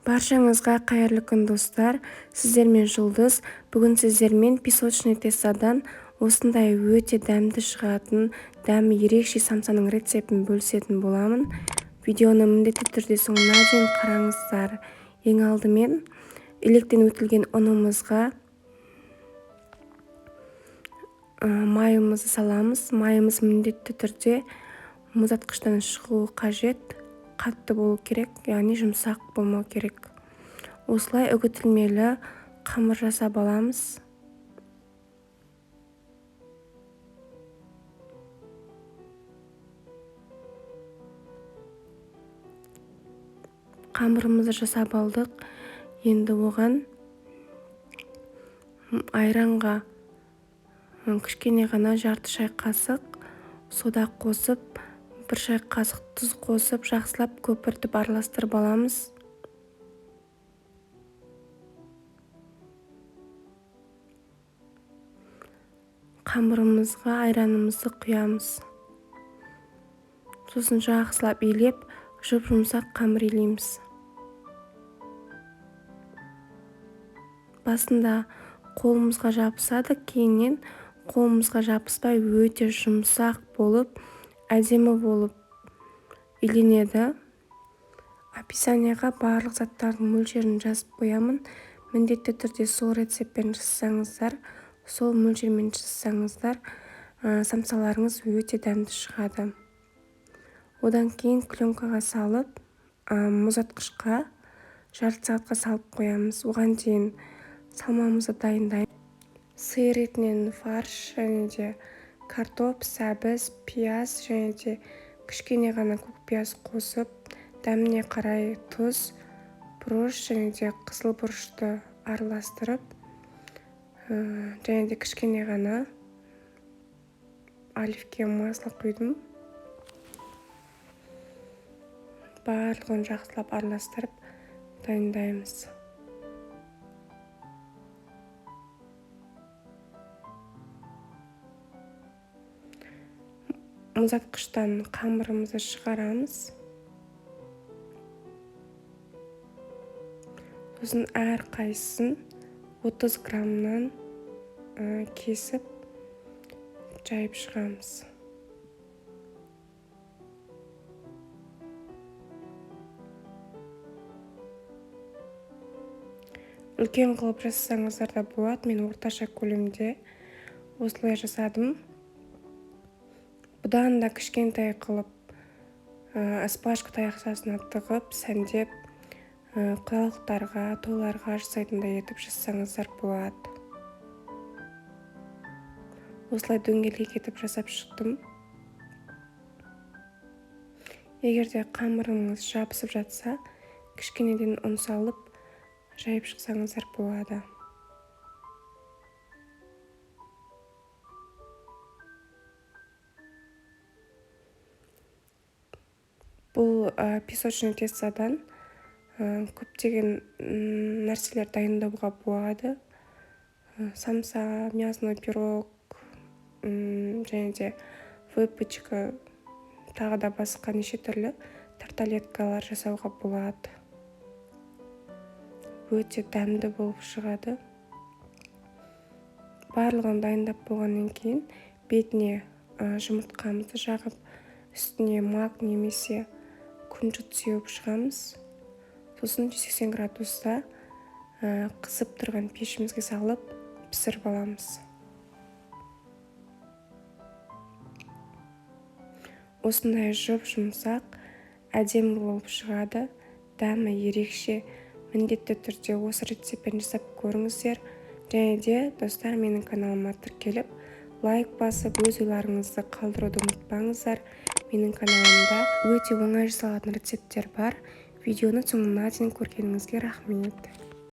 Баршаңызға қайырлы күн, достар! Сіздермен Жұлдыз. Бүгін сіздермен песочный тестодан осындай өте дәмді шығатын, дәмі ерекше самсаның рецептін бөлісетін боламын. Видеоны міндетті түрде соңына дейін қараңыздар. Ең алдымен електен өтілген ұнымызға майымызды саламыз. Майымыз міндетті түрде мұздатқыштан шығуы қажет, қатты болу керек, яғни жұмсақ болмау керек. Осылай үгітілмелі қамыр жасап аламыз. Қамырымызды жасап алдық. Енді оған айранға кішкене ғана жарты шай қасық сода қосып, бір шай қасық тұз қосып, жақсылап көпіртіп араластырып аламыз. Қамырымызға айранымызды құямыз. Сосын жақсылап илеп, жұп-жұмсақ қамыр илейміз. Басында қолымызға жабысады, кейіннен қолымызға жабыспай өте жұмсақ болып, әдемі болып иленеді. Описанияға барлық заттардың мөлшерін жазып қоямын. Міндетті түрде сол рецептпен жасасаңыздар, сол мөлшермен жасасаңыздар, самсаларыңыз өте дәмді шығады. Одан кейін пленкаға салып, мұздатқышқа жарты сағатқа салып қоямыз. Оған дейін салмамызды дайындаймыз. Сиыр етінен фарш және де картоп, сәбіз, пияз және де кішкене ғана көк пияз қосып, дәміне қарай тұз, бұрыш және де қызыл бұрышты араластырып, және де кішкене ғана оливковое масло құйдым. Барлығын жақсылап араластырып дайындаймыз. Мұздатқыштан қамырымызды шығарамыз. Сосын әр қайсысын 30 граммнан кесіп жайып шығамыз. Үлкен қылып жасасаңыздар да болады. Мен орташа көлемде осылай жасадым. Бұдан да кішкентай қылып, аспашка таяқшасына тығып, сәндеп, құдалықтарға, тойларға жасайтындай етіп жасасаңыздар болады. Осылай дөңгелек етіп жасап шықтым. Егер де қамырыңыз жабысып жатса, кішкенеден ұн салып, жайып шықсаңыздар болады. Бұл песочный тестодан көптеген нәрселер дайындауға болады. Самса, мясной пирог, және де выпечка, тағы да басқа неше түрлі тарталеткалар жасауға болады. Өте дәмді болып шығады. Барлығын дайындап болғаннан кейін бетіне жұмыртқамызды жағып, үстіне мак немесе күнжіт сеуіп шығамыз. Сосын 180 градуста қызып тұрған пешімізге салып пісіріп аламыз. Осындай жұп-жұмсақ, әдемі болып шығады. Дәмі ерекше. Міндетті түрде осы рецептпен жасап көріңіздер. Және де, достар, менің каналыма тіркеліп, лайк басып, өз ойларыңызды қалдыруды ұмытпаңыздар. Менің каналымда өте оңай жасалатын рецепттер бар. Видеоны соңына дейін көргеніңізге рахмет.